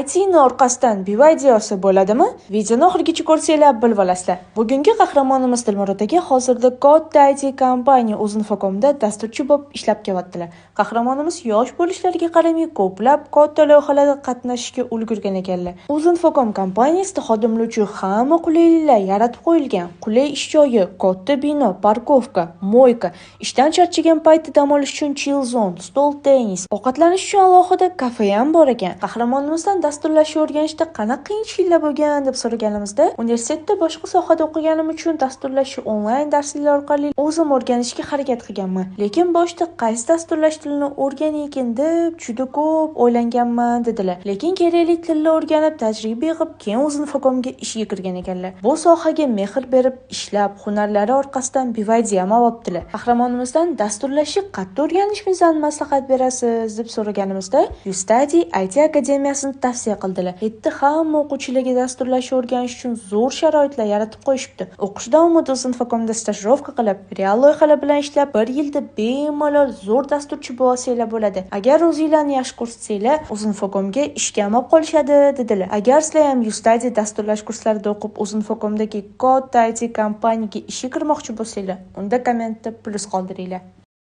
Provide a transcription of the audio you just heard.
ITni orqasidan BYD olsa bo'ladimi? Videoni oxirigacha ko'rsanglar, bilib olasizlar. Bugungi qahramonimiz Dilmurod aka hozirda katta IT kompaniya Uzinfocomda dasturchi bo'lib ishlab kelyaptilar. Qahramonimiz yosh bo'lishlariga qaramay, ko'plab katta loyihalarda qatnashishga ulgurgan ekanlar. Uzinfocom kompaniyasida xodimlar uchun hamma qulayliklar yaratib qo'yilgan. Qulay ish joyi, katta bino, парковка, мойка, ishdan charchagan paytda dam olish uchun chill zone, stol tennis, ovqatlanish uchun alohida kafe ham bor ekan. Qahramonimizdan dasturlashni o'rganishda qanaqa qiyinchiliklar bo'lgan deb so'raganimizda, universitetda boshqa sohada o'qiganim uchun dasturlashni onlayn darsliklar orqali o'zim o'rganishga harakat qilganman. Lekin boshida qaysi dasturlash tilini o'rganaykin deb juda ko'p o'ylanganman dedilar. Lekin kerakli tilni o'rganib, tajriba yig'ib, keyin Uzinfocomga ishga kirgan ekanlar. Bu sohaga mehr berib ishlab, hunarlari orqasidan BYD ham olibdilar. Qahramonimizdan dasturlashni qayerda o'rganishimizni maslahat berasiz deb so'raganimizda, UStudy IT akademiyasini tavsiya qildilar. Yerda hamma o'quvchilarga dasturlashni o'rganish uchun zo'r sharoitlar yaratib qo'yishibdi. O'qish davomida Uzinfocomda stajirovka qilib, real loyihalar bilan ishlab, bir yilda bemalol zo'r dasturchi bo'lsanglar bo'ladi. Agar o'zinglarni yaxshi ko'rsatsanglar, Uzinfocomga ishga ham olib qolishadi dedilar. Agar sizlar ham UStudy dasturlash kurslarida o'qib, Uzinfocomdagi katta IT kompaniyaga ishga kirmoqchi bo'lsanglar, unda kommentda plyus qoldiringlar.